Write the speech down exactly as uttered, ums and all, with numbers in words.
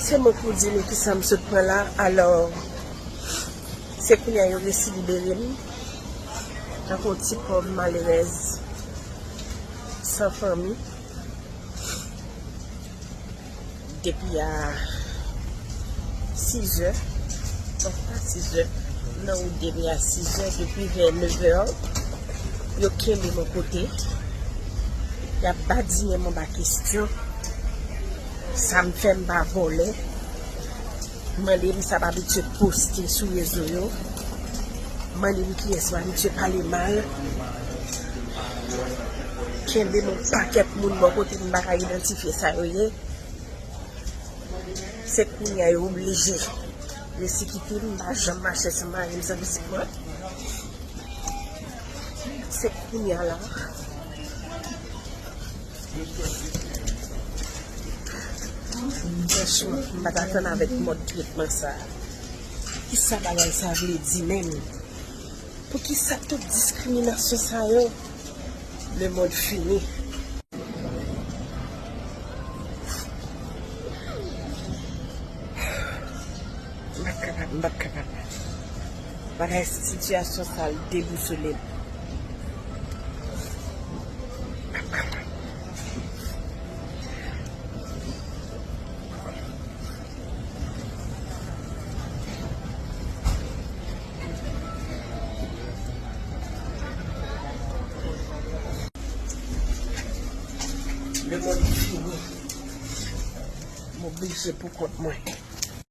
Se mwen pou di nou kisa m sot pran la. Alò, se kounye a yo resi libere m. Tankou yon ti pòv malerèz san fanmi. Depi a sizè, non, pa sizè, nan ou depi a sizè, depi vè nevè, yo kenbe m yon kote, y ap badinye m anba kesyon, sa m fè m pa vòlè, mande m sa m abitye poste sou rezo yo, mande m kiyès m abitye pale mal, kenbe m yon pakèt moun bò kote m pa ka idantifye sa yo ye. Se kounye a yo oblije resi kite m, m pa janm mache san mari m, san pitit mwen. Se kounye a la. Franchman, m pa t atann avèk mòd tretman sa a. Kisa bagay sa vle di menm? Poukisa tout diskriminasyon sa yo? Lemonn fini. M p ap kapab, m p ap kapab. Bagay, sitiyasyon sa a debousole m. M p ap kapab. Lemonn fini. M oblije pou kont mwen.